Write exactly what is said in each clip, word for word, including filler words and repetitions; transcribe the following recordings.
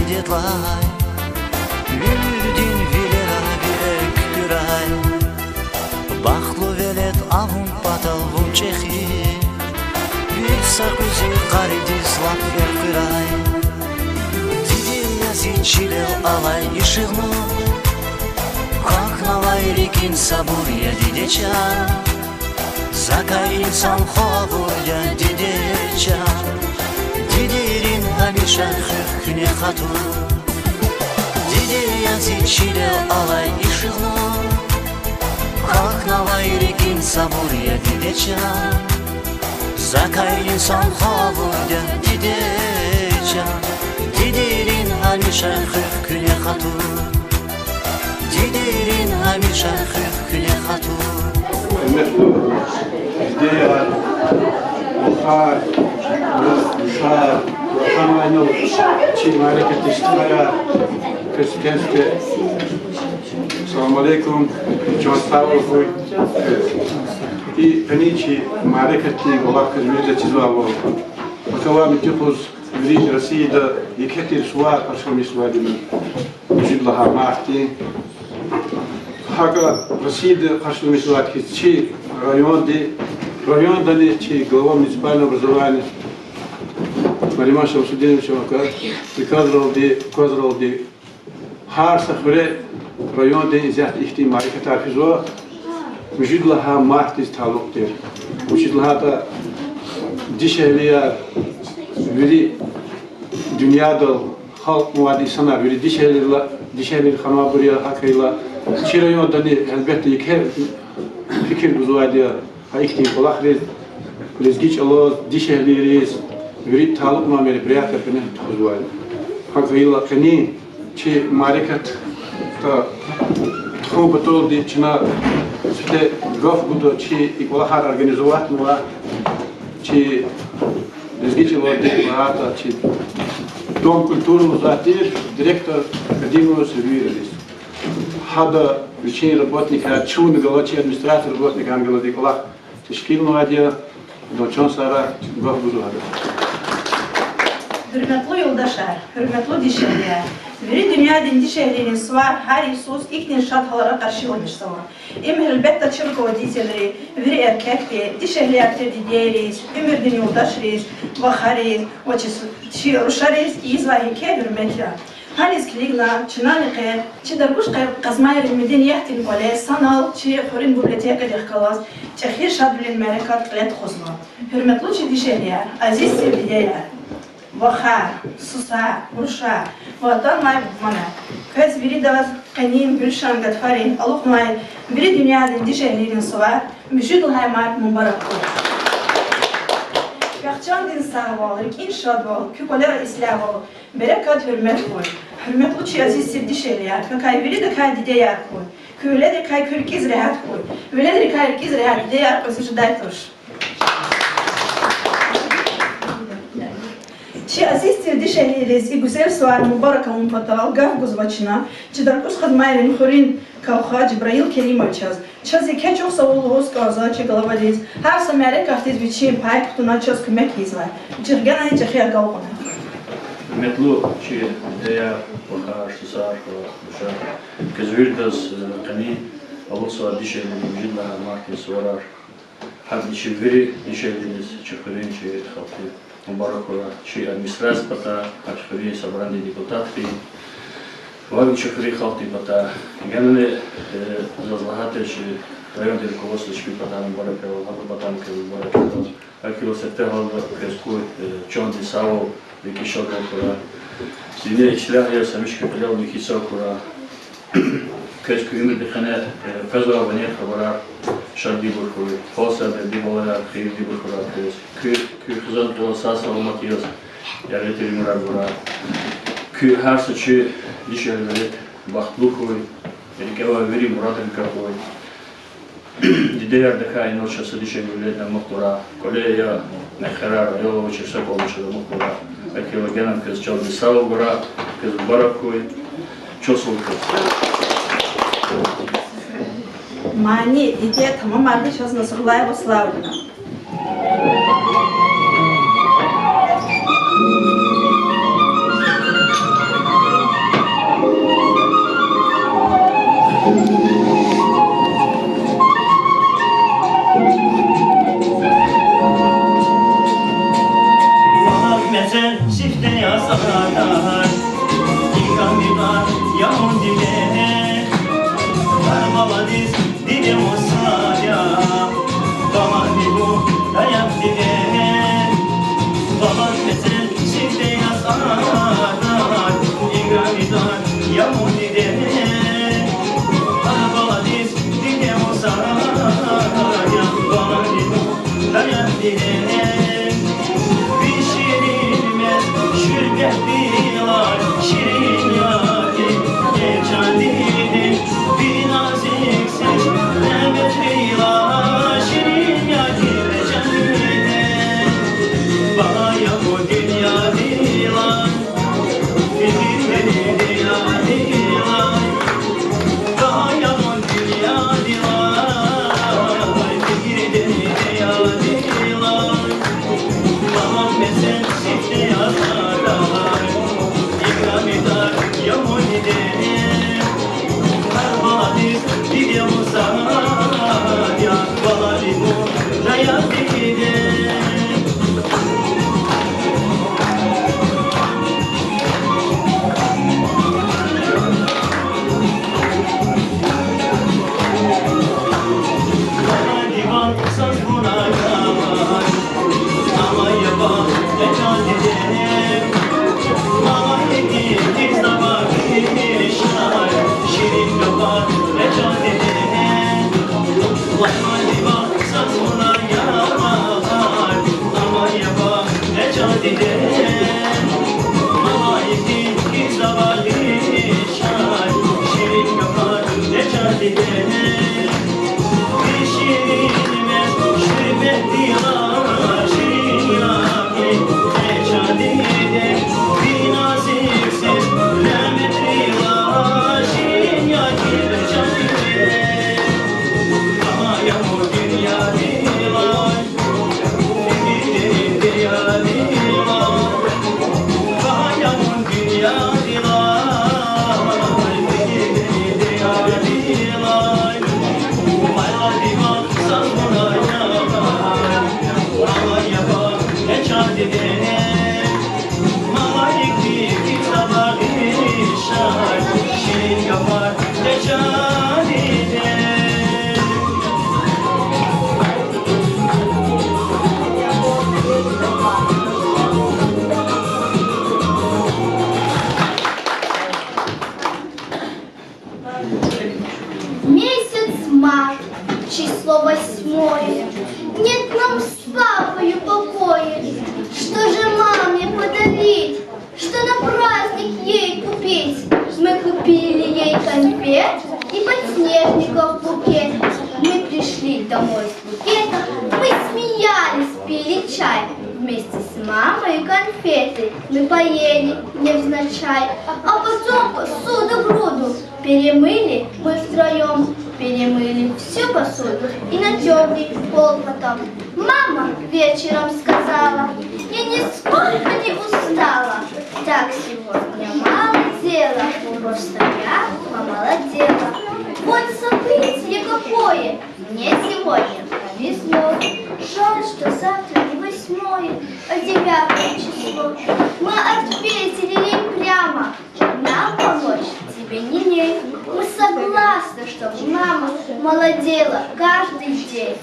Дидед лагьай, уьмуьрдин вилера ви экв куьрай. Бахтлу велед авун патал вун чӀехи, вич са къуьзи къаридиз лап элкъуьрай. Диде я зи чилел алай ишигъ нур, квахьнавай рикӀин сабур я, диде чан. Закай инсан хва авур я, диде чан. Дидейрин гьамиша хуьх куьне хатур. Диде я зи чилел алай ишигъ нур, квахьнавай рикӀин сабур я, диде чан. Закай инсан хва авур я, диде чан. Дидейрин гьамиша хуьх куьне хатур. Дидейрин гьамиша хуьх куьне хатур. Гьуьрметлу дидеяр, вахар, рушар, ватанвайни чи мярекатдин стхаяр, президентди. Салам алейкум, чан сагъвал хьуй. И къенин чи мярекатдин кӀвалах квез виридаз чизвайвал, пака ва муькуь юкъуз вири Россияда еке тир сувар къаршиламишзавайди я муьжуьд лагьай мартдин. ГьакӀ Россияда къаршиламишзавайди хьиз чи районди, райондани чи глава муниципального образования Нариман Шамсудиновичан приказралди, указралди гьар са хуьре, районди исятда ихьтин мярекатар физва, муьжуьд лагьай мартдиз талукь тир. Вучиз лагьайтӀа дишегьлияр вири дуьньядал халкьнавайди инсанар, вири дишегьлийрилай, дишегьлийрин ханвайбур я, гьакӀ хьайила чи райондани гьелбетда еке фикир гузвайди я гьа ихьтин кӀвалахриз, лезги чӀалаз, дишегьлийриз, вири талукьнавай мероприятияр къене тухузвай. ГьакӀ хьайила къенин чи мярекатда тухун паталди чна сифте гаф гуда чи и кӀвалахар организоватьнавай чи лезги чӀалан палата, чи Дом культуры лугьузвай тир директор Кадимова Севираз. Гьада вичин работникар, чун галаз, чи администрациядин работникар галаз и кӀвалах тешкилнавайди я, чан сагърай, гаф гуда гьада. Гьуьрметлу юлдашар, гьуьрметлу дишегьлияр! Вири дуьньядин дишегьлийрин сувар гьар йисуз ихьтин шад гьалара къаршиламишзава. Им, гьелбетда, чи руководительри, вири эркекри, дишегьлияр тир дидейриз, уьмуьрдин юлдашриз, вахариз ва чи с-, чи рушариз ийизвай еке гьуьрмет я. Гьаниз килигна, чна ни къе, чи Даргуш къе-, Къазмайрин медениятдин кӀвале санал чи хуьруьн библиотекадихъ галаз чӀехи шадвилин мярекат кьиле тухузва. Гьуьрметлу чи дишегьлияр, азиз тир дидеяр, вахар, сусар, рушар ва атанвай мугьманар! Квез виридаз къенин гуьлшан гатфарин алукьнавай вири дуьньядин дишегьлийрин сувар муьжуьд лагьай март мубарак хьуй. Вахчандин сагъвал, рикӀин шадвал, куь кӀвалера ислягьвал, берекат, гьуьрмет хьуй. Гьуьрметлу чи азиз тир дишегьлияр, квекай виридакай дидеяр хьуй. Куь веледрикай куь рикӀиз регьят хьуй. Веледрикай рикӀиз регьят дидеяр кьуьзуь жедай туш. Чи азиз тир дишегьлийриз и гуьзел сувар мубарак авун патал гаф гузва чна чи Даргуш Къазмайрин хуьруьн кавха Жабраил Керимовичаз. Чаз еке чухсагъул лугьуз кӀанзава чи главадиз, гьар са мярекатдиз вичин пай кутуна чаз куьмек ийизвай. Вичихъ генани чӀехи агалкьунар. Гьуьрметлу чи дидеяр, вахар, сусар, рушар! Квез виридаз, э, къенин алукьзавай дишегьлидин муьжуьд лагьай мартдин суварар. ГьакӀни чи вири дишегьлидиз, чи хуьруьн, чи халкьдиз мубарак хьурай. Чи администрациядин патай, гьакӀ хуьруьн собранидин депутатри ва чи хуьруьн халкьдин патай. Генани, э, заз лагьайтӀа, чи райондин руководстводиз чпин патай мубарак хьурай, гьабурун патайни квез мубарак хьурай. ГьакӀ хьайила сифте гьалда квез куь, э, чандин сагъвал, рикӀин шадвал хьурай. Зи вине ислягьиз, гьамиша куь кьилел михьи сагъ хьурай. Квез куь уьмуьрдин къене, э, къвезвай ванер, хабарар шаддибур хьуй. Халкьдин береди, балаяр хийирдибур хьурай квез. Куь, куь хизандин кьилел сагъ-саламат яз, яргъи тир уьмуьрар гурай. Куь гьар са чи дишегьли велед бахтлу хьуй, рикӀе авай вири мурадрик кахьуй. Дидеярдикай инал чаз са дишегьли веледни амукьрай, кӀвале я мехъерар, аялар авачир са кӀвални чаз амукьрай. ГьакӀ хьайила генани квез чандин сагъвал гурай, квез мубарак хьуй, чан сагъ хьуй. Мани диде тамамарда чаз Насруллаева Славина. Яун диде, гьар баладиз диде мусая, баладин бур даях диде. Баладин мецел сифте яз атай, играми дар яун диде. Гьар баладиз диде мусая, баладин бур даях диде. Ви ширин мез шуьрбетдилай ширин я гьикьван диде, ви назик сес рагьметдилай ширин я гьикьван диде. Багьа я гьа дуьньядилай, фикирдени диде я гьикьван, багьа я гьа дуьньядилай, фикирдени диде я гьикьван. Баладин мецел сифте яз атай, играми дар яун диде. Гьар баладиз диде мусая, баладин бур даях диде. Месяц март, число восьмое. Нет нам с папою покоя. Что же маме подарить? Что на праздник ей купить? Мы купили ей конфет и подснежников букет. Мы пришли домой с букетом, мы смеялись, пили чай. Вместе с мамой конфеты мы поели невзначай, а потом посуду груду перемыли мы втроём, перемыли всю посуду и натёрли пол потом. Мама вечером сказала: «Я нисколько не устала. Так сегодня мало дела, просто я помолодела. Вот событие какое мне сегодня повезло. Жаль, что завтра не восьмое, а девятое число». Мы ответили ей прямо: «Нам помочь тебе не лень. Мы согласны, чтоб мама молодела каждый день».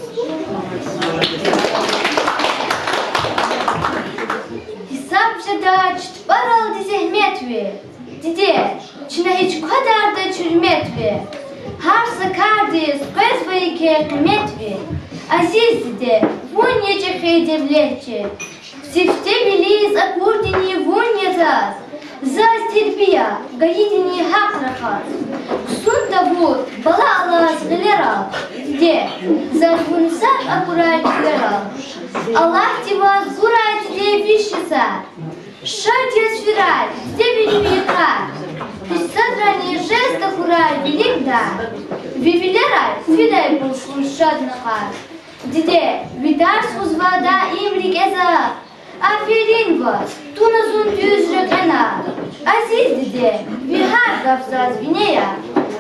Гьисаб жедач тупӀаралди зегьмет ви, диде, чна гьич квадардач гьуьрмет ви. Гьар са кардиз къвезвай еке къимет ви. Азиз диде, вун я чӀехи девлет чи. Сифте вилиз акурдини вун я заз, заз тербия гайидини гьахъ рахаз. Хъсан тавур бала алаз гъилерал, диде, заз вун сагъ акурай чилерал. Аллагьди ваз гурай, диде, виш йисар. Шад яз фирай, диде, ви йикъар. Гьич садрани жез тахьурай вилик дар. Ви вилерай фидай бур вун шаднахъар. Диде, ви тарс гузва даим рикӀе за. Аферин ваз, туна зун дуьз рекьена. Азиз диде, ви гьар гаф заз вине я.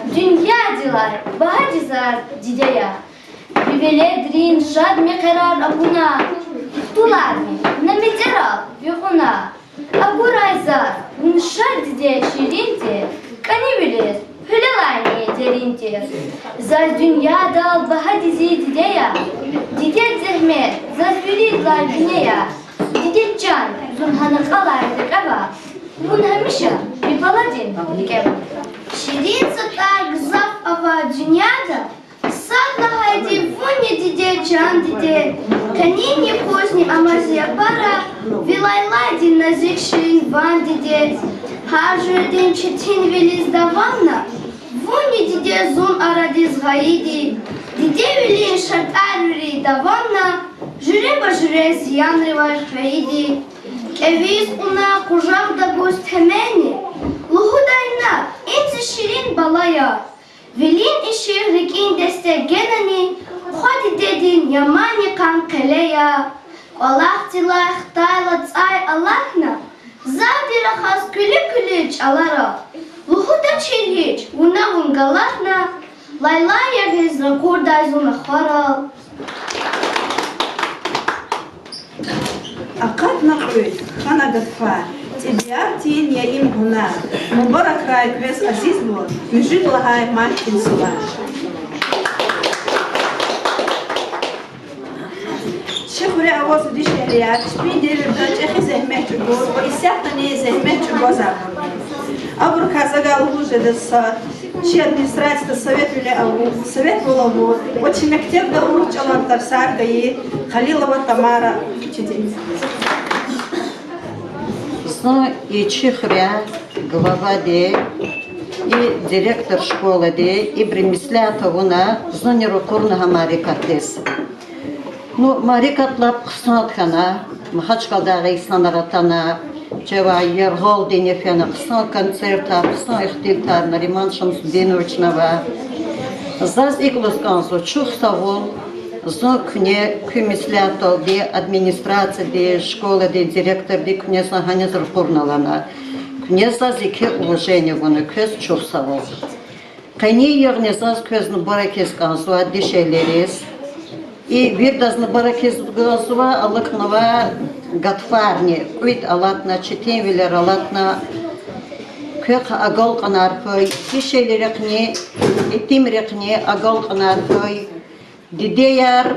Дуьньядилай багьади заз диде я. Ви веледрин шад мехъерар акуна, хтуларни на мецерал ви кьуна. Акурай заз вун шад, диде, ширинди, кӀанивилиз гьуьлелайни дерин тир. Заз дуьньядал багьа диде я, дидед зегьмет заз виридалай бине я. Диде чан, зун гьана кьалай рекье ава, вун гьамиша ви баладин рикӀе ава. Ширин затӀар гзаф ава дуьньяда, сад лагьайди вун я, диде, чан диде. Къенин юкъузни амаз я пара ви лайлайдин назик ширин ван, диде. Гьар жуьредин четинвилиз давамна, вун я, диде, зун арадиз гъайиди. Дидевилин шартӀар вири давамна, жуьреба-жуьре зиянривай хвейиди. КӀевиз кьуна къужахда гуз теменни, лугьудай на: им зи ширин бала я. Вилин ишигъ рикӀин дестек генани, хва дидедин яман йикъан къеле я. КӀвалахдилай хтайла цӀай алатна, завди рахаз куьлуь-куьлуь чӀалара, лугьудачир гьич, вуна вун галатна, лайлай ягъиз ракъурдай зун ахварал. Акъатна кьуьд, хьана гатфар, тӀебиатдин я им гьунар, мубаракрай квез, азизбур, муьжуьд лагьай мартдин сувар. Чи хуьре аваз дишегьлияр чпин девирда чӀехи зегьмет чӀугур ва исятдани зегьмет чӀугвазарна. Абурукай за гайи лугьуз жеда са чи администрацияда советвиле авур, советвал авур ва чи мектебда урус чӀалан тарсар гайи Халилова Тамара Четин. Зун и чи хуьряй главади, и директор школади ибуру меслят авуна, зунни ракъурна гьа мярекатдиз. Ну, мярекат лап хъсан хьана, Махачкъаладай инсанар атана, чавай яргъалдини фена, хъсан концертар, хъсан ихтилатар Нариман Шамсудиновични ава. Заз икӀ лугьуз кӀанзава: чухсагъул зун куьне, куь меслятдалди, администрацияди, школадин директорди куьне зун гьаниз ракъурна лагьана. Куьне заз еке уважение авуна, квез чухсагъул. Къенин югъни заз квез мубаракиз кӀанзава, дишегьлийриз. И виридаз мубаракиз кӀанзава, алукӀнава гатфарни, кьуьд алатна, четинвилер алатна, квехъ агалкьунар хьуй, дишегьлийрихъни, итимрихъни агалкьунар хьуй. Дидеяр,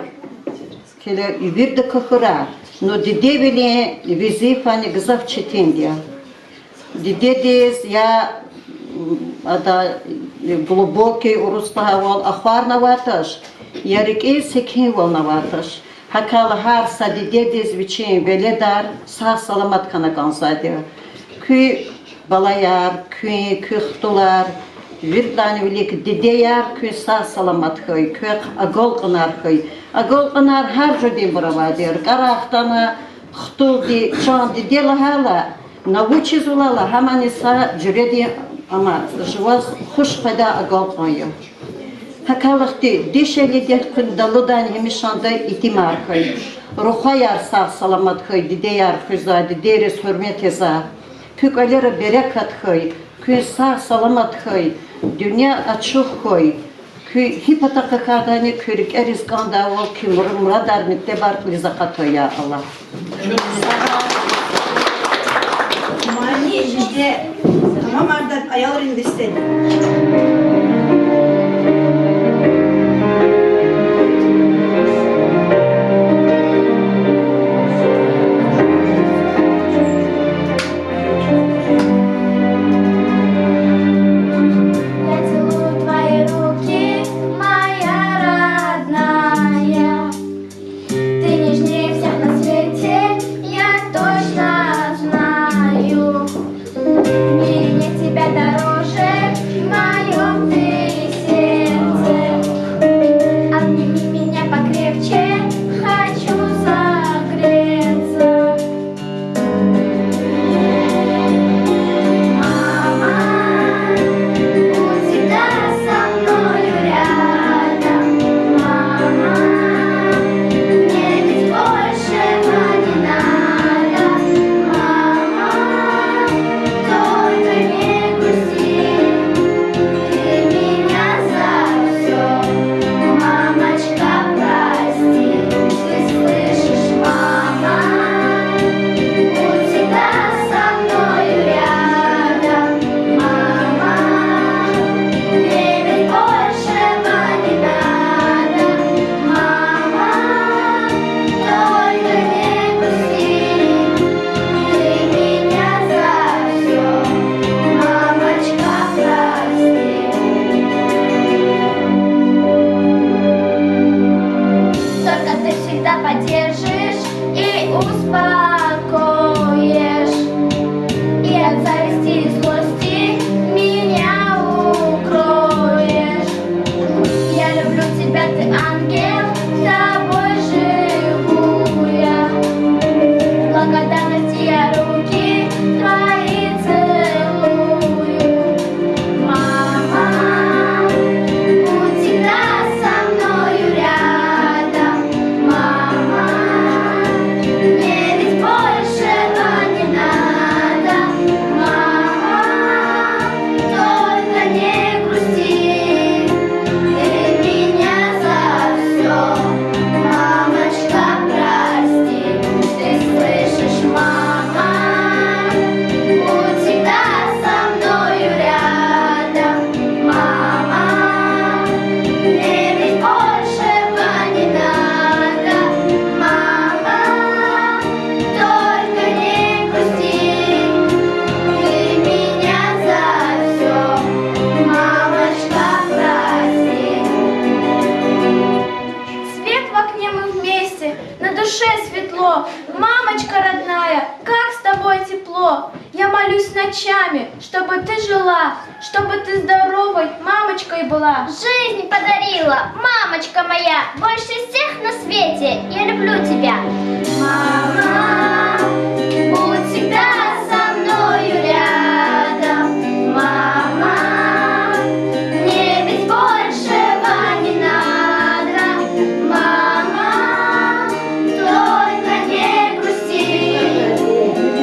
килиг, вирида кахьурай, ну, дидевилин везифани гзаф четинди я. Дидедиз я, м, ада, глубокий, урус лагьайвал, ахварни авай туш, я рикӀиз секинвални авай туш. ГьакӀ хьайила гьар са дидедиз вичин веледар сагъ-саламат хьана кӀанзавайди я. Куь балаяр, куьн, куь хтулар, виридалайни вилик дидеяр, куьн сагъ-саламат хьуй, квехъ агалкьунар хьуй. Агалкьунар гьар жуьрединбур авайди я: рикӀерай хтана, хтулди чан диде лагьайла, на вучизвалайла, гьамани са жуьредин, амма жуваз хуш къведай агалкьун я. ГьакӀ хьайила хьтин дишегьлидихъ куьн далудайни гьамишанда итимар хьуй. Рухваяр сагъ-саламат хьуй, дидеяр хуьзвай, дидейриз гьуьрмет ийизвай. Куь кӀвалера берекат хьуй, куьн сагъ-саламат хьуй, дуьнья ачух хьуй. Куьн гьи патахъ хьайитӀани, куь рикӀериз кӀандайвал, куь мур-, мурадар, метлебар кьилиз акъатуй, я Аллагь. Мани жеди тамамарда аялрин дестеди. Я целую твои руки, моя родная. Ты нежнее всех на свете, я точно знаю. В мире нет тебя дороже, в моём ты С ночами, чтобы ты жила, чтобы ты здоровой мамочкой была. Жизнь подарила, мамочка моя, больше всех на свете я люблю тебя. Мама, будь всегда со мною рядом, мама, мне ведь большего не надо, мама, только не грусти,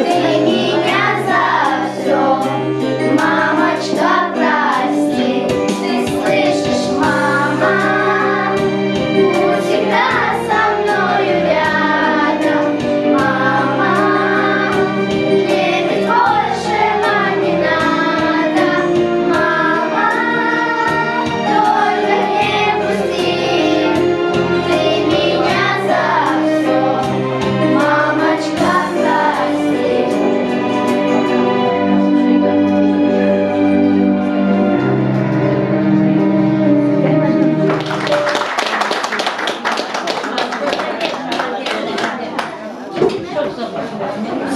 ты меня за всё, мамочка, прости. Ты слышишь, мама, будь всегда со мною рядом, мама, мне ведь большего не надо, мама, только не грусти, ты меня за всё, мамочка, прости.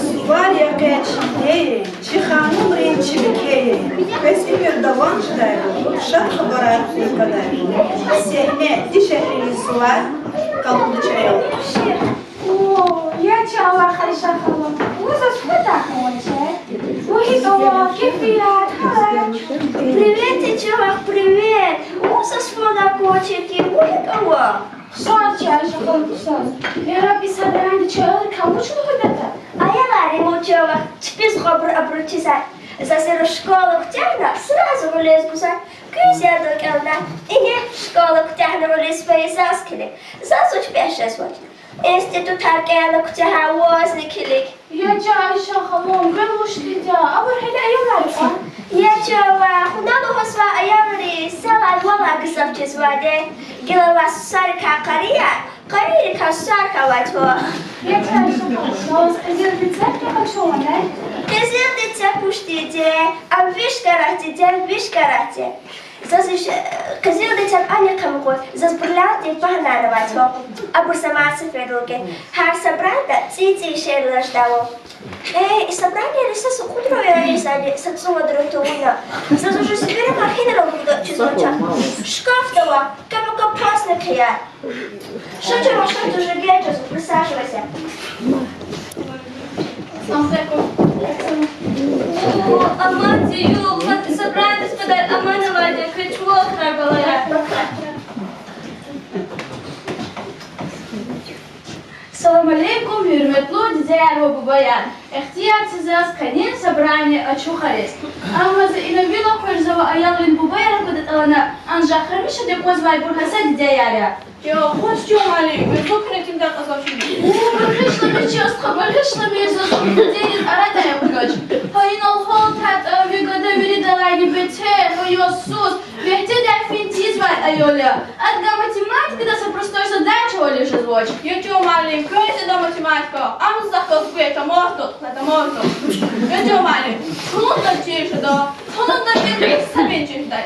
Сувар я къе чи дидейрин, чи ханумрин, чи мекейрин. Квез уьмуьр давам жедайбур, шад хабарар хкведайбур. Сегьне, дишегьлидин сувар, къалурда чарари. О, я чан вах, Айша халу, вун заз квадарнавач? Вун гьикӀ ава, кефият, гьалач? Привет, я чан вах, привет. Вун заз квадарнавач хьи, вун гьикӀ ава? Хъсан я чи Айша халу, хъсан. Яраб и собраниеда чи аялрикай вуч лугьудатӀа? Аялар, я чан вах, чпиз кьве абур-абуруз чизвай. Заз ируш школа куьтягьна, сразу гъуьлуьз гузвай. Куьз ядал кӀелна, ингье школа куьтягьна гъуьлуьз фейи заз килиг. Заз вуч бес жезвач. Институтар кӀелна куьтягьай вазни килиг. Я чан Айша халу, гъвел вуч тийида, абур гьеле аялар я. Я чан вах, вуна лугьузвай аялриз сагъай-валай гзаф чизвайди. Гила ваз сусарикай къарияр, къарийрикай сусарикай авайди я. Я чан Айша халу, ваз къизилдин цекни къачунвани? Къизилдин цекни вуч тийиди, ам виш каратьди, виш каратьди. Заз и ш-, къизилдин цекни къамукъ, заз бриллиантдин пагьанар авайди я. Абур за мад сеферда лугьуда. Гьар собранида цӀийи-цӀийи шиирар жедайвал. Э, и собраниеда са сукъудра я, са цӀувадра тавуна. Заз уже собере махинра лугьуда чизвач. Шкафда ава, капка-капкасни хъия. Ша чан вах, ша, уже геж жезва, присаживайся. Салам алейкум. О, аман, дюгъ, мад собраниедиз къведай аман авайди я, квез чувал хьрай, балаяр. Салам алейкум, гьуьрметлу дидеяр ва бубаяр! Ихтияр це заз къенин собрание ачухариз. Амма за инал вил аквазва аялрин бубаяр аквада тӀалана, анжах гьамиша аквазвайбур гьа са дидеяр я. Я, хваз, чан муаллим, мезун куьне тинда кьазвачни? О, багъишламир, чан стха, багъишламир, заз дидейриз арадай акунач. Гьа инал гьалтайтӀа, ви гада виридалайни бетер, гьа я сус, вегьидай фин тийизвай аял я. Адакай математикада са простой задача гьялиз жезвач. Я чан муаллим, квез ада математика, ам захъ галаз гуй, тамашда, тамашда. Я чан муаллим, ханумда чир жеда, ханумда чир, са бин чир жедай.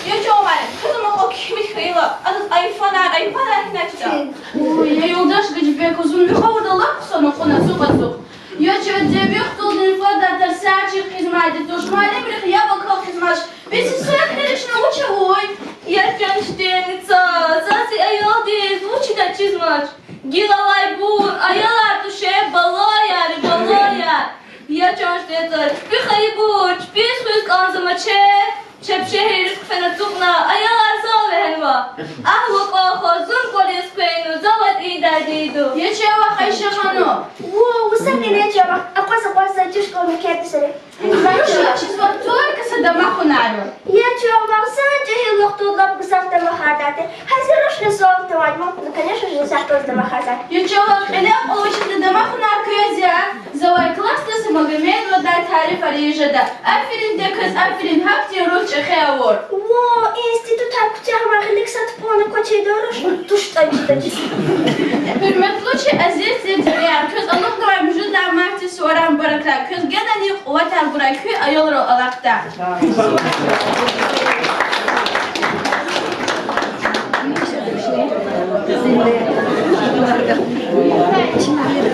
Я чан муаллим, квез ама кьван кими хьайила, адаз айфонар, айпадар гьина чида. Ой, я юлдаш Гаджибеку, зун ви хабарда лап хъсан акуна, ацукь-ацукь. Я чан, девирдалди фадай тарсар чир хъийизмайди туш, муаллимрихъ яб акал хъийизмач. Бес исятда хьеречна вуч авуй? Я чан учительница, заз и аялдиз вучда чизмач? Гила алайбур аялар тушир, балаяр, балаяр. Я чан учительница, чпи хайибур чпиз хуьз кӀанзамачир, чеб шегьерриз хъфена ацукьна, аялар зал вегьенва. Агь, вакӀа хва, зун кӀвализ къвена, завай ийидайди ийида. Я чан вах, Айша ханум. Во, вуса кӀеле, чан вах, акъваз-акъваз заз чи школа мекердиз ара. Вуна чизвай только са дамахунар ава. Я чан вах, заз жегьил вахтунда лап гзаф дамахар авайди. Гьазир рушни суал тавунвайди я, ну, конечно же, сахтуз дамахар авайди. Я чан вах, кьилел кьулушда дамахунар квез я, завай классда са Магомедовадай тарифар ийиз жеда. Аферин деказ, аферин, гьахьтин руш чӀехи авур. Во, институтар куьтягьнавай гъилик са тупӀун квачирдал руш туштӀа чидач. Гьуьрметлу чи азиз дидеяр, квез алукьнавай муьжуьд лагьай мартдин суварар мубаракрай, куьн генани къуватар гурай куь аялрал алакьда.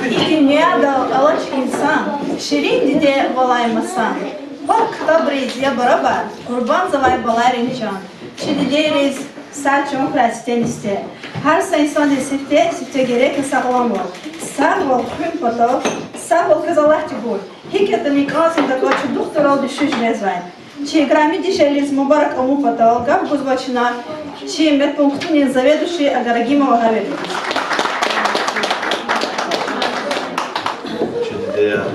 И дуьньядал алач инсан ширин диде валай масан. Пак ктабриз я барабар, къурбандзавай балайрин чан. Чи дидейриз сагъ чун хьурай сифтени-сифте. Гьар са инсандиз сифте, сифте герек я сагъламвал. Сагъвал хуьн патал, сагъвал квез Аллагьди гуй. ГьикӀ ятӀани кӀанзни такӀа чи духтурал дуьшуьш жезвай. Чи играми дишегьлийриз мубарак авун патал гаф гузва чна чи медпунктунин заведующий Агарагимова Гьавери. Чи дидеяр,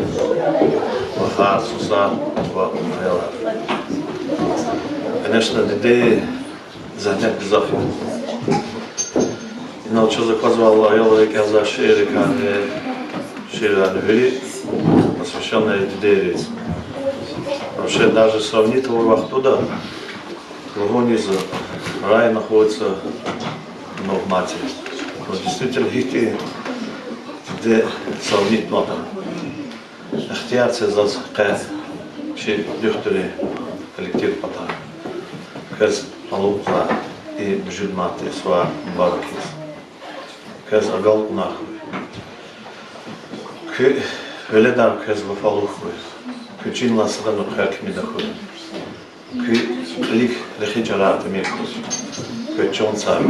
вахар, сусар ва аялар. Конечно, дидеди зегьмет гзаф я. Инал чаз аквазвайвал, аял рекьязвай шииррикайни, шиирарни вири посвящённые дидейриз. Вообще, даже сравнить авур вахтунда, лугьуниз, рай находится в ног матери. Ну, действительно, гьихьтин диде сравнить авунатӀа. Ихтияр це заз къе чи духтурин коллектив патай. Квез алукьзавай и муьжуьд март сувар мубарак ийиз. Квез агалкьунар хьуй. Куь веледар квез вафалу хьуй. Куь чинал садани хъвермида хьуй. Куь кьилик рехи чӀарар тӀимил хьуй. Квез чан сагъ.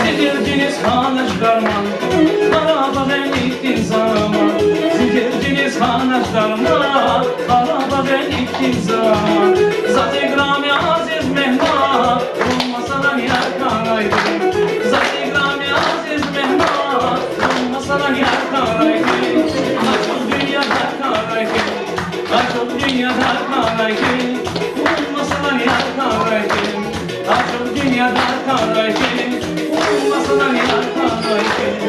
Зи дердиниз хьанач дарман, Къарабагъ хьтин заман. Зи дердиниз хьанач дарман, Къарабагъ хьтин заман. Заз играми азиз мегьман, вун масадан яр хьанай хьи. Заз играми азиз мегьман, вун масадан яр хьанай хьи. Ашукь дуьньяда хьанай хьи. Ашукь дуьньяда хьанай хьи, вун масадан яр хьанай хьи. Ашукь дуьньяда хьанай хьи, вун масадан яр хьанай хьи.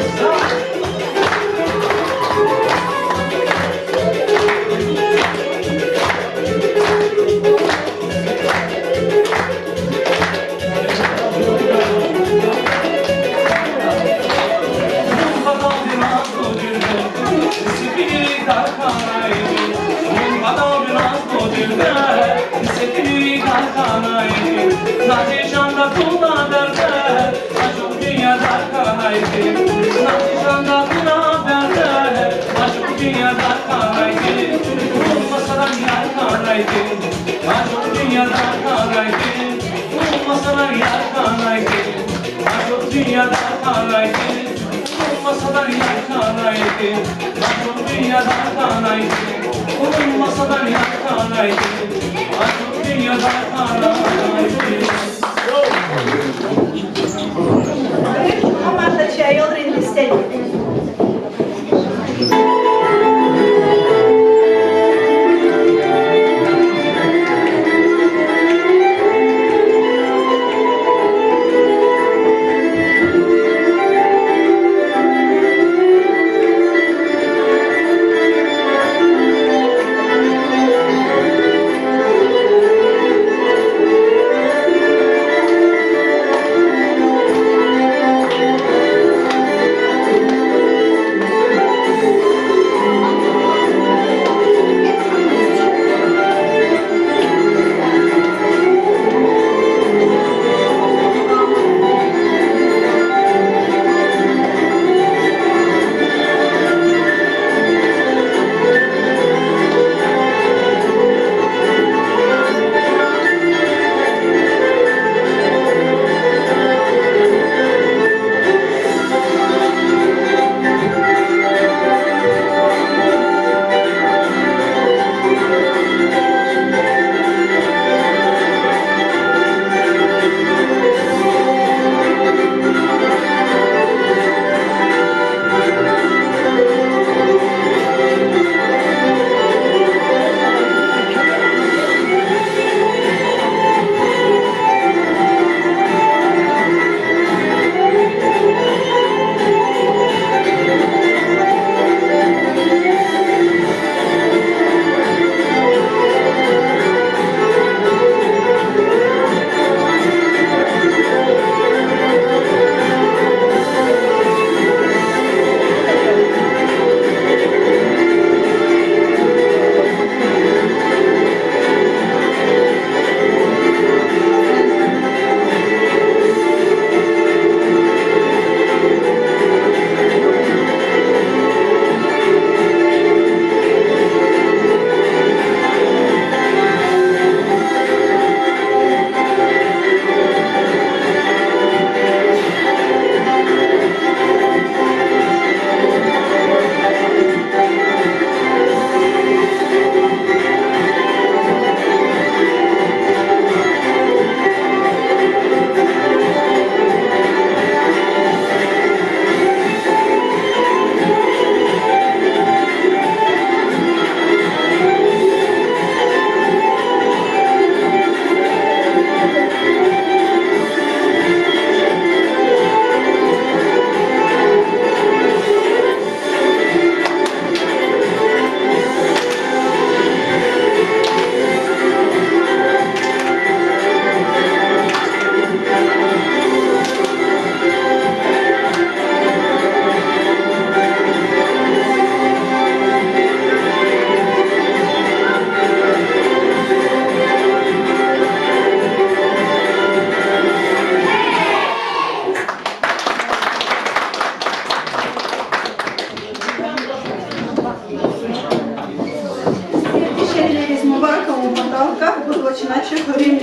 Чна чи хуьруьн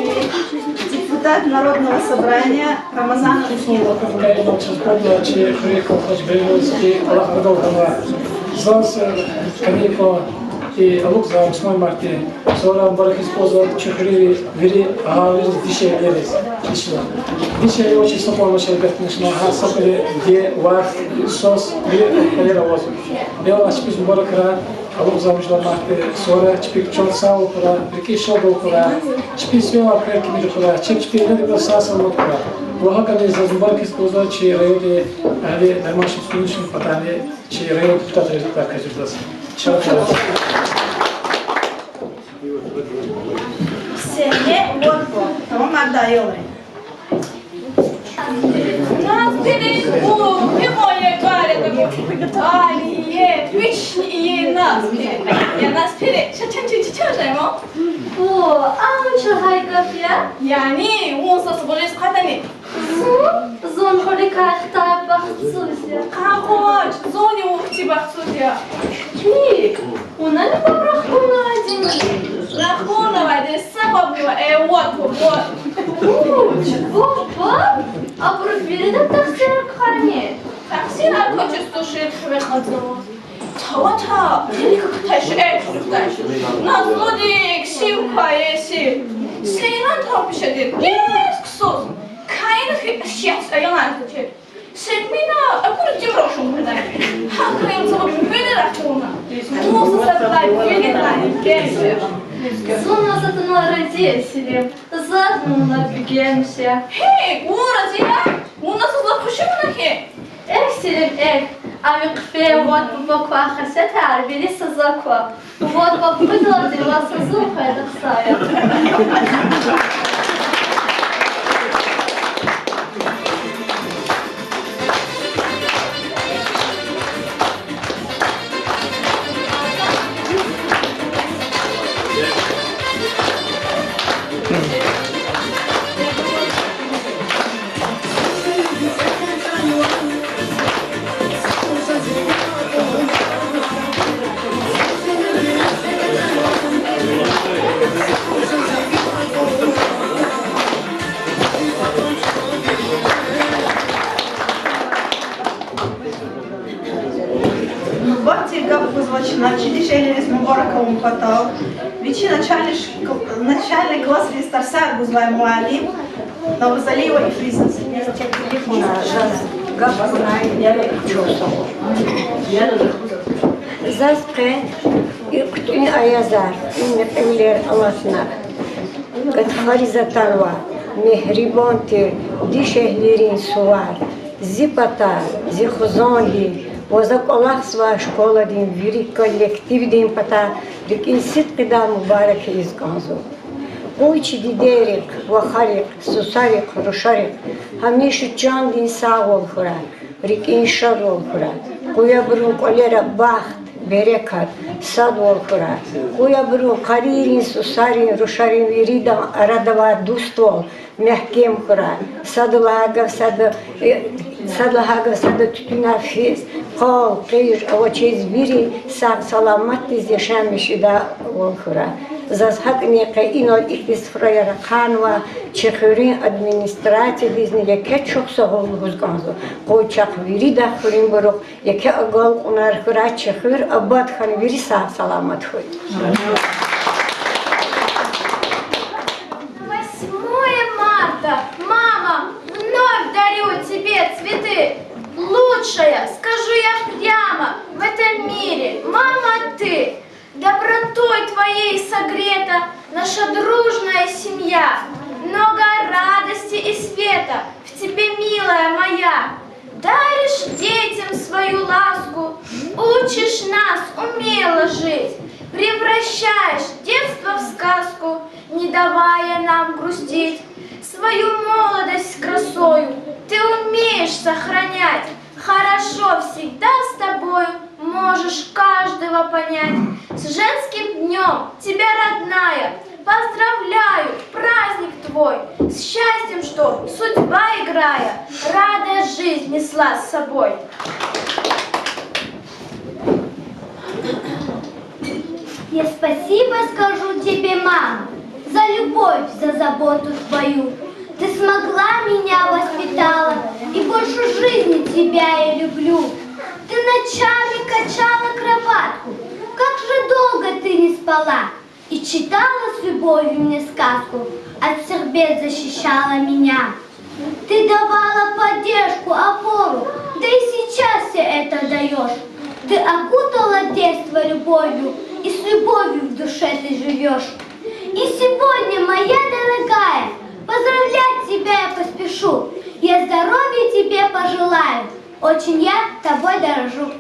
депутат Народного собрания Рамазан Устинов. Кайна чаз патал чи хуьруьн колхоз бейрус и кӀвалах арадал гъана. Заз, э, каникул и алукьзавай восьмое марта. Сура мубарак ийиз кӀанзава чи хуьруьн вири агьалийриз, дишегьлийриз. Дишегьли. Дишегьли авачиз са кӀвалах, гьелбетда, чна гьар са кӀвале диде, вах, свас, вири кӀвалера аваз. Аллагьди чпиз мубаракрай алукьзавай восьмое марта, сура чпик чан сагъвал хьурай, рикӀин шадвал хьурай, чпин сивяй квер кимир хьурай, чеб чпин инадикай сагъ-саламат хьурай. Ва гьакӀни заз мубарак ийиз кӀанзава чи райондин агьалийри, Дерманшин Сунишин патани чи райондин депутатрин рекьяй квез жедаз. Шаф хьурай. Сени ватан, тамам арада аялри. Назпирин у, пикьван я кӀар ятӀа. Алие, вични ие Назпирин. Я Назпирин, ша чан чан чан чан жема. О, а вуч лагьай гаф я? Яни, вун са субуриз хатани. Зун, зун хуьруькай хтай бахтсуз я. Къакъвач, зунни вун хьтин бахтсуз я. Гьи, вунани паб рахкуна авайди? Рахкуна авайди, са пабни ва, э, вад паб, вад. Вуч, вад паб? Абуруз вирида тахсир квани? Тахсир квачиз тушир хиве кьазава. Тавата, гъилик куташ, э, чуьхъуьхташ. Назлудик, сив квай, э, сив. Сейран тавпишадир, гес ксус. Кайна хи шехьс аялан тече. Седмина акур тим рошун кудай. Гьа кайна цава муьгьуьлни рахуна. Муса садлай вилидай гемсе. Зун на затунал рази я, Селим. Заз вуна бегенсе. Гьи, вун рази я? Вуна заз лап хуши авуна хьи? Эхь, Селим, эхь. Ами хъфей вад папа квай хесетар вири са за ква. Вад папа кьуьдалди ва са зун къведа хъсан я. Нубатдин гаф гузва чна чи дишегьлийриз мубарак авун патал вичин начальный шк-, начальный классриз тарсар гузвай муаллим Наврузалиева Ифризаз. Заз къе и хъуьтӀуьн аязар, и мекьивилер алатна. Гатфариз атанва мегьрибан тир дишегьлийрин сувар. Зи патар, зи хизандин ва за кӀвалахзавай школадин вири коллективдин патар рикӀин сидкьидай мубарак ийиз кӀанзава. Къуй чи дидейрихъ, вахарихъ, сусарихъ, рушарихъ гьамиша чандин сагъвал хьурай, рикӀин шадвал хьурай. Къуй абурун кӀвалера бахт, берекат, садвал хьурай. Къуй абурун къарийрин, сусарин, рушарин виридан арадавай дуствал мягькем хьурай. Сад лагьай гаф сада, э, сад лагьай гаф сада туьтуьнар физ, къал, къиж авачиз вири сагъ-саламатдиз яшамиш жедайвал хьурай. Заз гьакӀни къе инал ихьтин суфраяр ахъайнавай чи хуьруьн администрациядизни еке чухсагъул лугьуз кӀанзава. Къуй чахъ вирида хуьруьнбурухъ еке агалкьунар хьурай, чи хуьр абад хьана, вири сагъ-саламат хьуй. Восьмое марта, мама, вновь дарю тебе цветы. Лучшая, скажу я прямо, в этом мире, мама, ты. Добротой твоей согрета наша дружная семья. Много радости и света в тебе, милая моя. Даришь детям свою ласку, учишь нас умело жить, превращаешь детство в сказку, не давая нам грустить. Свою молодость с красою ты умеешь сохранять. Хорошо всегда с тобою, можешь каждого понять. С женским днём тебя, родная, поздравляю, праздник твой. С счастьем, что судьба, играя, радость жизнь несла с собой. Я спасибо скажу тебе, мама, за любовь. За заботу твою. Ты смогла, меня воспитала, и больше жизни тебя я люблю. Ты ночами качала кроватку, как же долго ты не спала, и читала с любовью мне сказку, от всех бед защищала меня. Ты давала поддержку, опору, да и сейчас всё это даёшь. Ты окутала детство любовью, и с любовью в душе ты живёшь. И сегодня, моя дорогая, поздравлять тебя я поспешу. Я здоровья тебе пожелаю, очень я тобой дорожу.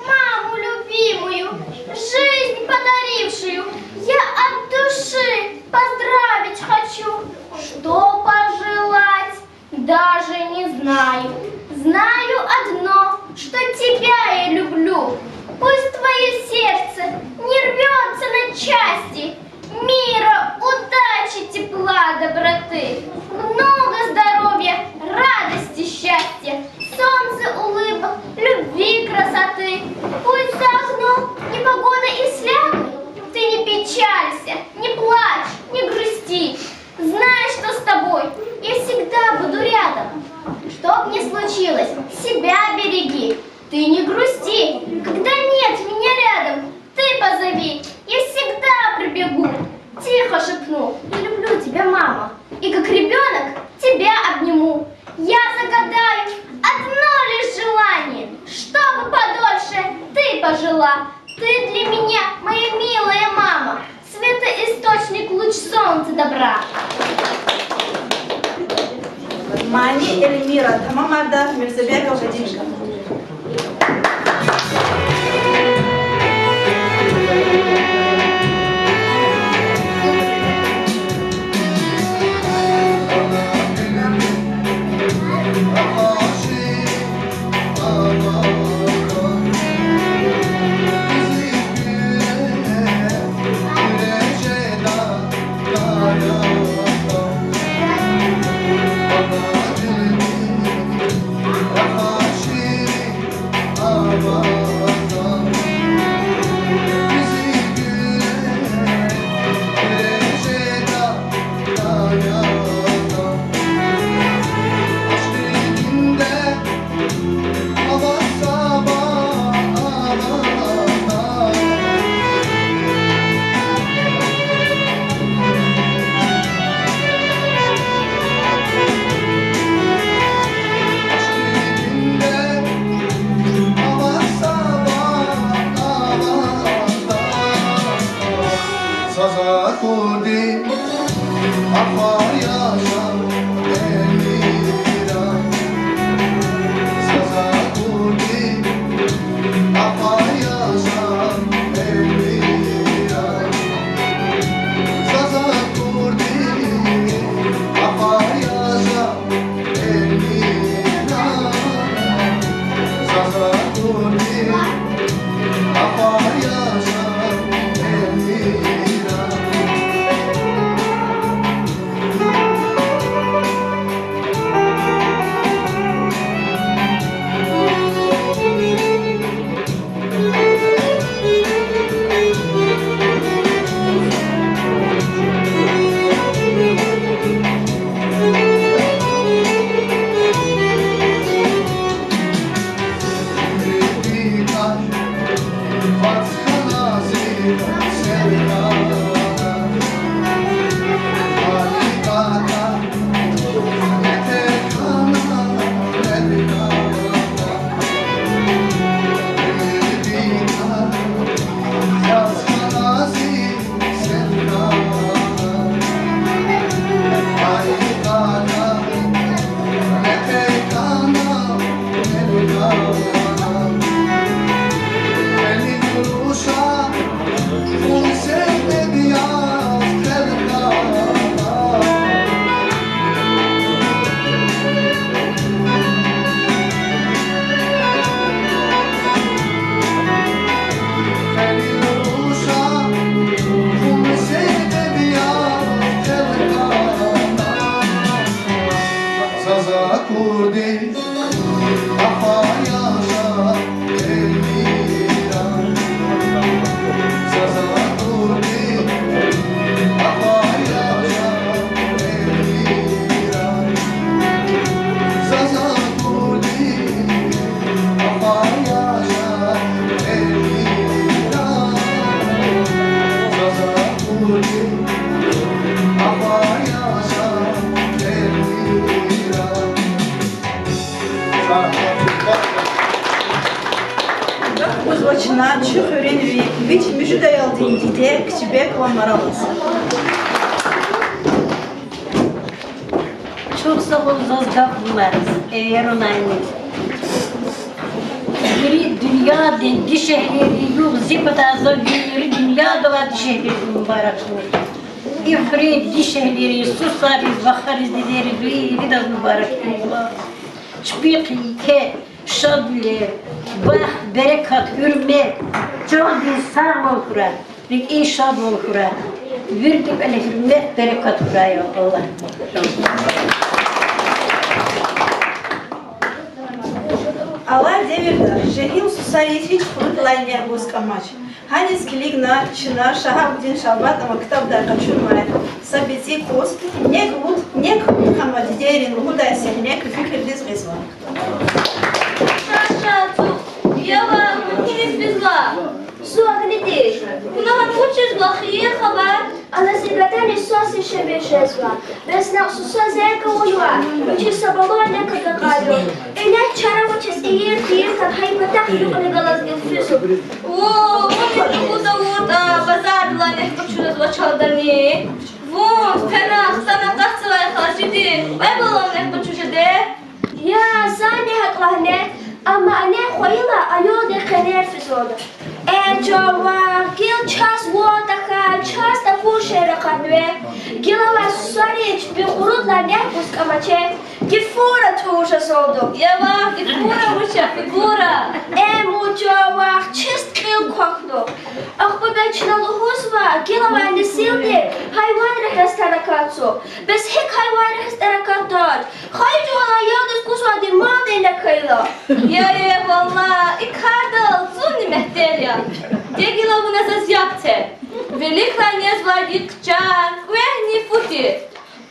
Маму любимую, жизнь подарившую, я от души поздравить хочу. Что пожелать, даже не знаю. Знаю одно, что тебя я люблю. Пусть твоё сердце не рвётся на части, мира, удачи, тепла, доброты, много здоровья, радости, счастья, солнца, улыбок, любви, красоты. Пусть за окном непогода и слякоть, ты не печалься, не плачь, не грусти. Знай, что с тобой, я всегда буду рядом. Что б ни случилось, себя береги. Ты не грусти, когда нет меня рядом, ты позови, я всегда прибегу. Тихо шепну: я люблю тебя, мама, и как ребёнок тебя обниму. Я загадаю одно лишь желание, чтобы подольше ты пожила. Ты для меня, моя милая мама, светоисточник, луч солнца, добра. Мани Эльмира, тамамарда Мирзабеков Вадим. Вич муьжуьд аялдин диде Кичибекова Маралаз. Чухсагъул заз гаф гумаз, эверунайни. Вири дуьньядин дишегьлийрин югъ зи патай за вири дуьньяда авай дишегьлийриз мубарак хьуй. И хуьруьн дишегьлийриз, сусариз, вахариз, дидейриз, виридаз мубарак хьуй. Чпихъ еке шадвилер, бахт, берекат, гьуьрмет, чандин сагъвал хьурай, рикӀин шадвал хьурай, вирида кьве гьуьрмет, берекат хьурай, я Аллагь. Алай девирда жегьил сусариз гьич хурудилай нек гуз кӀамач. Гьаниз килигна чна Шагьабудин Шалбатова ктабдай къачунвай са бицӀи кӀус, нек вуч, нек вуч хьанва дидейрин лугьудай сегьне куь фикирдиз гъизва. Ша, ша, цу, я вах, вун гьиниз физва? Зун агни тир. Вуна гьана вучзава, хийир хабар? Ана зи гадани свас яшамиш жезва. Бес накь суса зеркавуйва, вичиз са балугъ нек акакьайла. Ингье чара вучиз ийир-тийир тахьай патахъ юкьни галаз гелфизва. О, вун и лугьуда вутӀа, базардилай нек къачуна заз вачалдани? Вун фена хтана къахцавай харжидин кьве балугъ нек къачуз жеда? Я, зани гьакӀ лагьана, амма анай хвейила аялдин къенер физвайди. Э, чан вах, гила чаз ван тахьай, чаз такур шейэр акъатнава. Гила авай сусариз чпин хурудилай нек гуз кӀамаче. Гифура тӀуьн жезалда. Я вах, гифура вуч я, фигура. Э, муж, чан вах, чист кьил квахьна. Ахпа бес чна лугьузва, гила авай несилди гьайванрихъ гьастракатзава. Бес гьикӀ гьайванрихъ гьастракатдач? Хайи жуван аялдиз кузвайди малдин нек хьайила. Я, я, валлагь, и кардал зунни мягьтел я. Де гила вуна заз яб це. Виликан незвайди хъчан, кӀвегьни фу тир.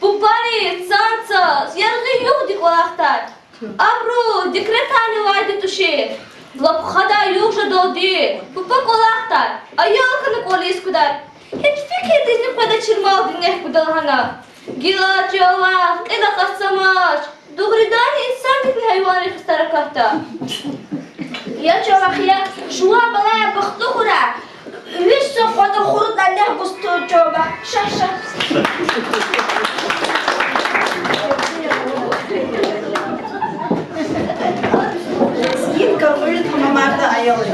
Папариз, цанциз яргъи югъди кӀвалахдай. Абуру декретарни авайди тушир. Лап хадай югъ жедалди папа кӀвалахдай, аял хьана кӀвал ийиз кудай. Гьич фикирдизни къведачир малдин нек гуда лагьана. Гила, чан вах, кьил акъатзамач. Дугъриданни инсандикни гьайванрихъ гьастракатда. Я чан вах, я, жуван балаяр бахтлу хьурай. Вич са кьватӀа хурудилай нек гуз тӀуьн, чан вах. Ша, ша. Скидка кьуьл тамамарда, аялри.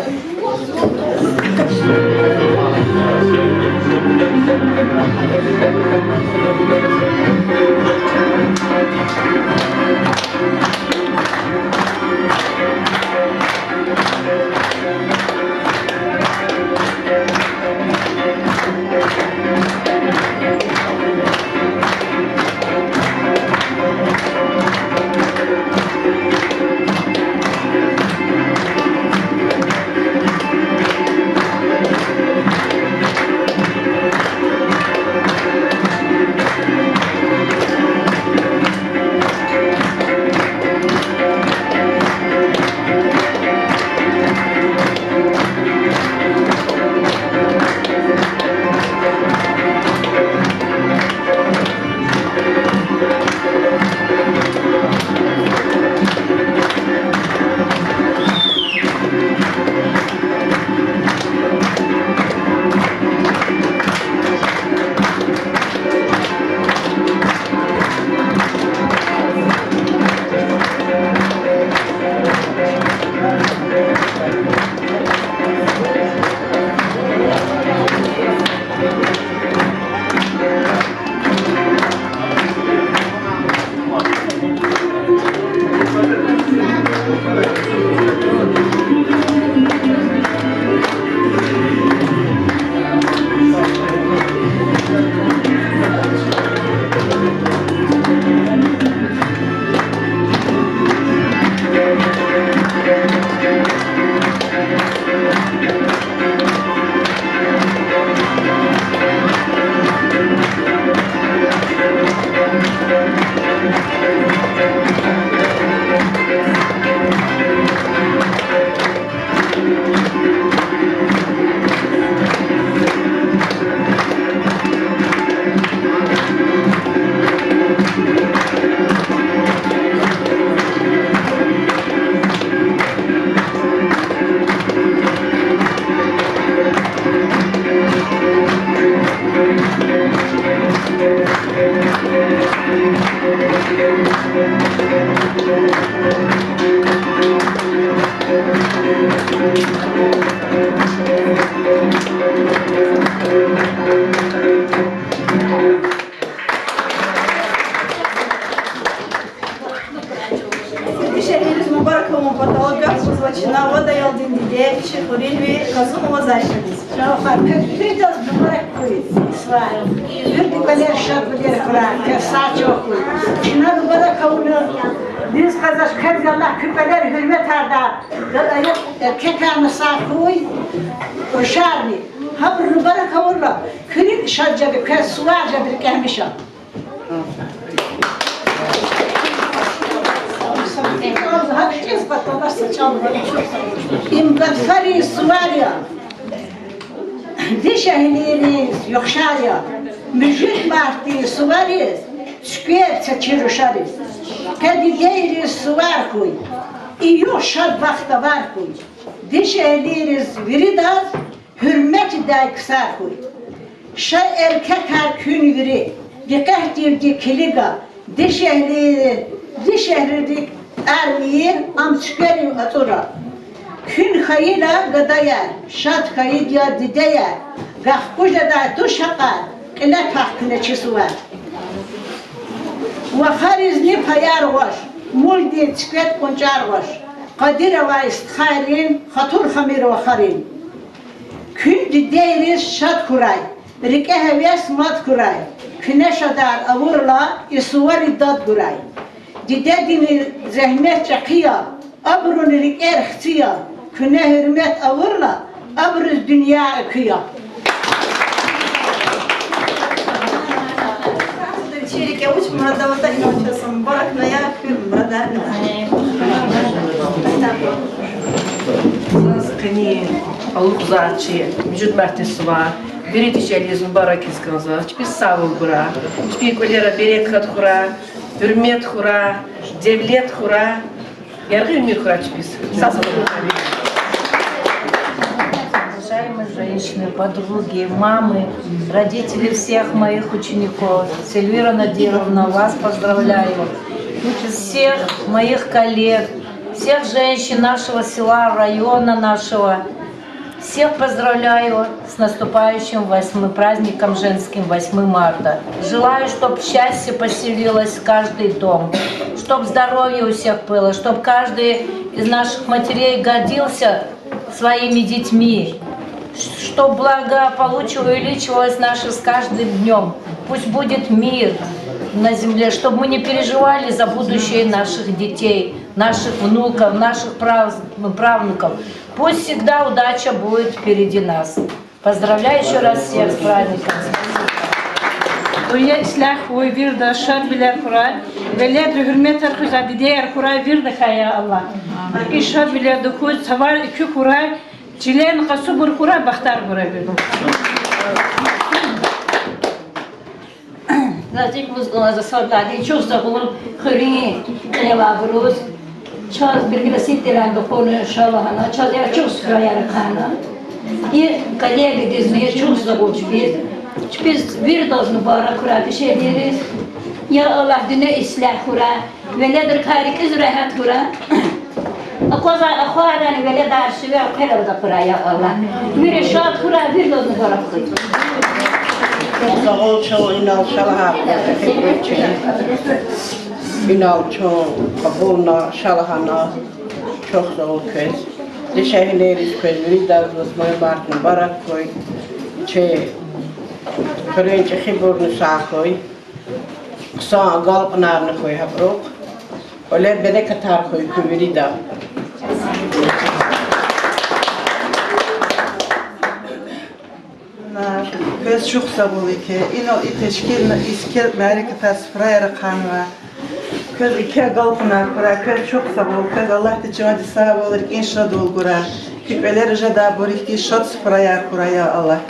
Дишегьлийриз мубарак авун патал гаф гузва чна вад аялдин диде, чи хуьруьнви Казумова Зайшадиз. Чан хва, куь виридаз мубарак хьуй. Вирида кӀвалера шадвилер хьурай, квез сагъ чӀавуз. Чна мубарак авуна, диз къазаш квез Аллагь куь кӀвалера гьуьрметар гуй, эркекарни сагъ хьуй, рушарни. Гьабур мубарак авурла, куь рикӀ шад жеда, квез сувар жеда рикӀе гьамиша. Им гатфарин сувар я, дишегьлийриз яхшар я, муьжуьд мартдин сувариз, цуьквер це чи рушариз. Къе дидейриз сувар хьуй, и югъ шад бахтавар хьуй. Дишегьлийриз виридаз гьуьрметдай ксар хьуй. Ша, эркекар, куьн вири дикъетдивди килига, дишегьли-, дишегьлидик тӀвар мийир, ам цуькверив ацӀура. Куьн хьайила гадаяр, шад хьайиди я дидеяр, гахкуж жедай туш гьакьар, кьиле твах куьне чи сувар. Вахаризни паяр гъваш, мулдин цуьквед къунчӀар гъваш, къадир авай стхайрин, хатур хамир вахарин. Куьн дидейриз шад хьурай, рикӀе гьевес мад хьурай, куьне шадар авурла, и сувари дад гурай. Дидедин зегьмет чӀехи я, абурун рикӀер хци я, куьне гьуьрмет авурла, абуруз дуьнья экуь я. Чи рикӀе вуч мурад аватӀа, инал чаз мубаракна я, куь мурадарни. Заз къени алукьзавай чи муьжуьд мартдин сувар вири дишегьлийриз мубарак ийиз кӀанзава. Чпиз сагъвал гурай, чпин кӀвалера берекат хьурай, гьуьрмет хьурай, девлет хьурай, яргъи уьмуьр хьурай чпиз. Сагъ-саламат хьурай. Уважаемые женщины, подруги, мамы, родители всех моих учеников, с Эльвирой Надировной вас поздравляю. Всех моих коллег, всех женщин нашего села, района нашего. Всех поздравляю с наступающим восьмым праздником женским, восьмым марта. Желаю, чтоб счастье поселилось в каждый дом, чтоб здоровье у всех было, чтоб каждый из наших матерей гордился своими детьми, чтоб благополучие увеличивалось наше с каждым днём. Пусть будет мир на земле, чтоб мы не переживали за будущее наших детей, наших внуков, наших прав-, правнуков. Пусть всегда удача будет впереди нас. Поздравляю ещё раз всех с праздником. Дуьнья ислягь хьуй, вирида шадвилер хьурай, веледри гьуьрметар хуьзвай дидеяр хьурай виридакай, я Аллагь. И шадвилер дукуз цавар экуь хьурай, чилерни къасубур хьурай, бахтар хьурай вирида. Заз икӀ лугьуз кӀанзава садлагьдиз, чухсагъул хуьруьн кьиле авайбуруз. Чаз пригласительный духовный ша лагьана, чаз я чухсагъул я рахана. И коллегадизни чухсагъул чпиз. Чпиз виридаз мубарак хьурай дишегьлийриз. Я Аллагь, дуьнья ислягь хьурай. Веледрикай рикӀиз регьят хьурай. Аквазвай ахварни веледар сиве хъел акурай, я Аллагь. Вири шад хьурай, виридаз мубарак хьуй. Сагъул чун инал ша лагьай кьван чӀехи куьче. Инал чун кьабулна, ша лагьана, чухсагъул квез. Дишегьлийриз квез виридаз восьмое март мубарак хьуй. Чи хуьруьн чӀехибурни сагъ хьуй. Хъсан агалкьунарни хьуй гьабурухъ. КӀвале берекатар хьуй куь вирида. Квез чухсагъул икӀ, инал и тешкилна, и сикер мярекатар, суфраяр ахъайнавай. Квез еке агалкьунар хьурай, квез чухсагъул, квез Аллагьди чандин сагъвал, рикӀин шадвал гурай. Куь кӀвалера жедайбур ихьтин шад суфраяр хьурай, я Аллагь.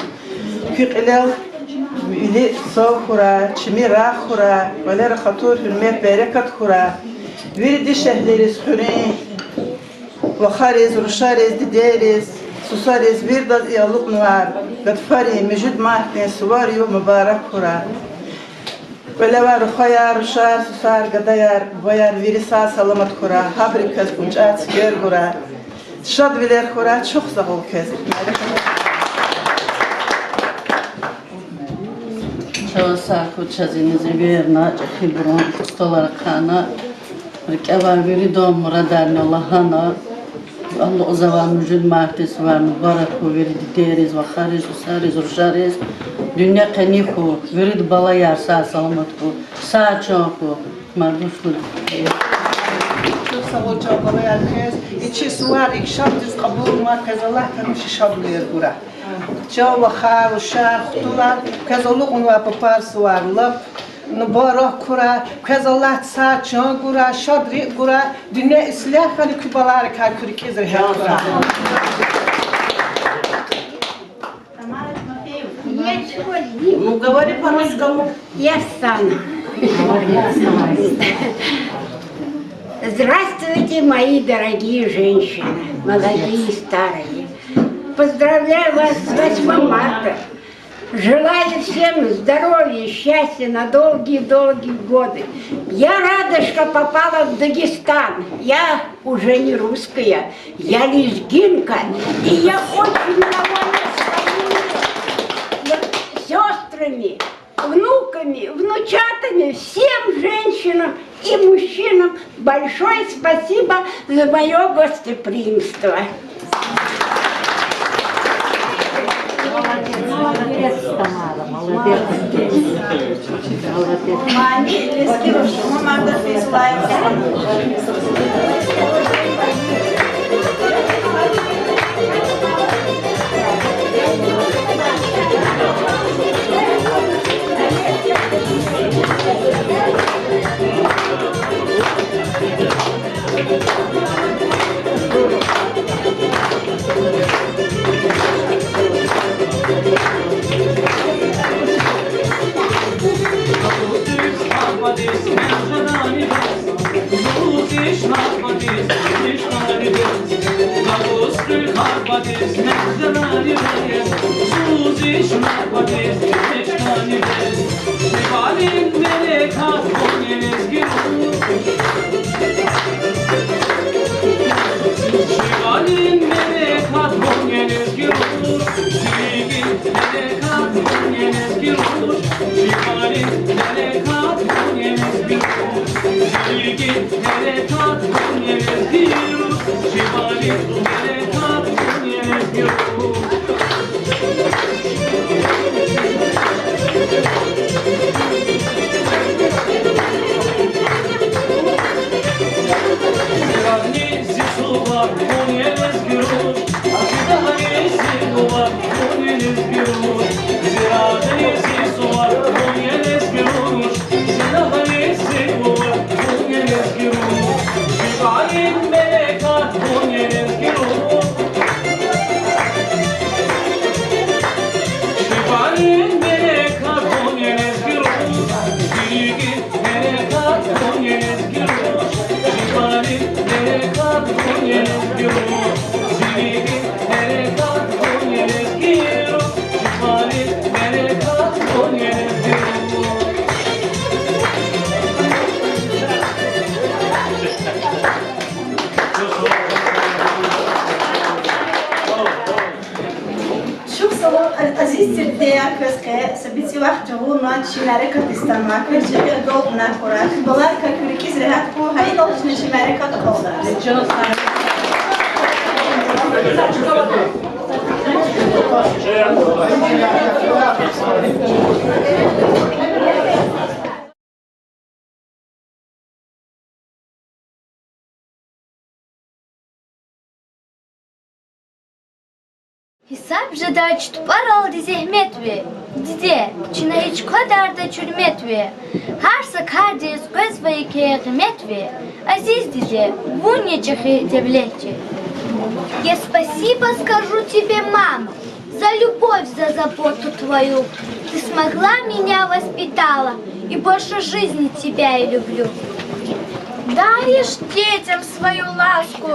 Куь кьилел вили сагъ хьурай, чими рагъ хьурай, кӀвалера хатур, гьуьрмет, берекат хьурай. Вири дишегьлийриз, хуьруьн вахариз, рушариз, дидейриз, Сусариз виридаз и алукьнавай гатфарин муьжуьд мартдин сувар югъ мубарак хьурай. Кӏвале авай рухваяр, рушар, сусар, гадаяр, бубаяр, вири сагъ-саламат хьурай, гьабурукай квез кӏвалахар цуьквер гурай, шадвилер хьурай, чухсагъул квез. Чан сагъ хьуй, чаз иниз эверна, чӏехибурун столар ахъайна, рикӏе авай виридан мурадарни лагьана, алукьзавай муьжуьд мартдин сувар мубарак хьуй вири дидейриз, вахариз, сусариз, рушариз. Дуьнья къени хьуй, виридан балаяр сагъ-саламат хьуй, сагъ-чан хьуй, мад вуч лугьуда. Чухсагъул, чан балаяр, квез и чи сувар икӏ шаддиз кьабулнавай, квез Аллагьди гьамиша шадвилер гурай. Чан вахар, рушар, хтулар, квез алукьнавай папар, сувар лап мубарак хьурай, квез Аллагьди сагъ-чан гурай, шад рикӏ гурай, дуьнья ислягь хьана, куь баларикай куь рикӏиз регьят хьурай. Ну, говори по-русски. Я встану. Здравствуйте, мои дорогие женщины, молодые и старые. Поздравляю вас с восьмым марта. Желаю всем здоровья, счастья на долгие-долгие годы. Я рада, что попала в Дагестан. Я уже не русская, я лезгинка. И я очень довольна своими сёстрами, внуками, внучатами, всем женщинам и мужчинам большое спасибо за моё гостеприимство. Молодец, Тамара, молодец. Молодец. Чухсагъул, азиз тир дидеяр, квез къе са бицӀи вахт жагъурна чи мярекат истанмай, квез чӀехи агалкьунар хьурай, куь баларикай куь рикӀиз регьят хьуй, гьайидалди чна чи мярекат акьалтӀа. Гьисаб жедай чи тупӀаралди зегьмет ви, диде, чна гьич квадарда чуьрмет ви, гьар са кардиз къвезвай еке къимет ви, азиз диде, вун я чӀехи девлет чи. Я спасибо скажу тебе, мама, за любовь, за заботу твою. Ты смогла меня воспитала, и больше жизни тебя я люблю. Даришь детям свою ласку,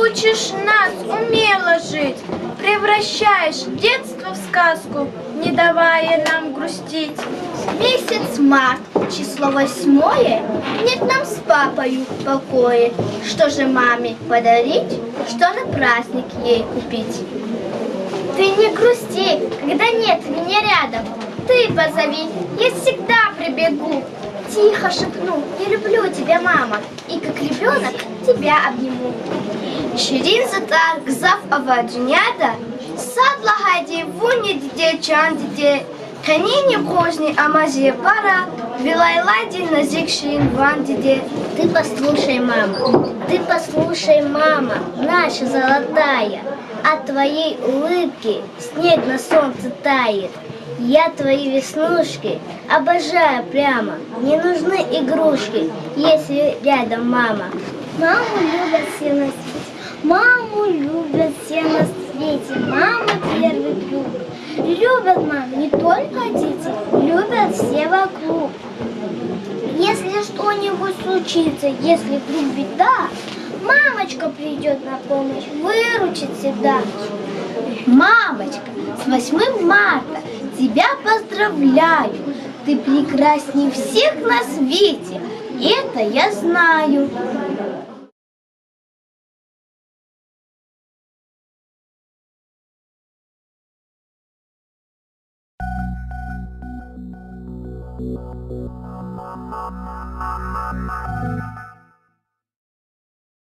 учишь нас умело жить. Превращаешь детство в сказку, не давая нам грустить. Месяц март, число восьмое, нет нам с папою покоя. Что же маме подарить, что на праздник ей купить? Ты не грусти, когда нет меня рядом. Ты позови, я всегда прибегу. Тихо шепну: я люблю тебя, мама. И как ребёнок тебя обниму. Ширин затӀар гзаф ава дуьньяда, сад лагьайди вун я, диде, чан диде. Къенин юкъузни амаз я пара ви лайлайдин назик ширин ван, диде. Ты послушай, мама, ты послушай, мама наша золотая, от твоей улыбки снег на солнце тает. Я твои веснушки обожаю прямо, не нужны игрушки, если рядом мама. Маму любят все на свете, маму любят все на свете, мама первый друг. Любят маму не только дети, любят все вокруг. Если что-нибудь случится, если вдруг беда, мамочка придёт на помощь, выручит всегда. Мамочка, с восьмым марта тебя поздравляю. Ты прекрасней всех на свете, это я знаю.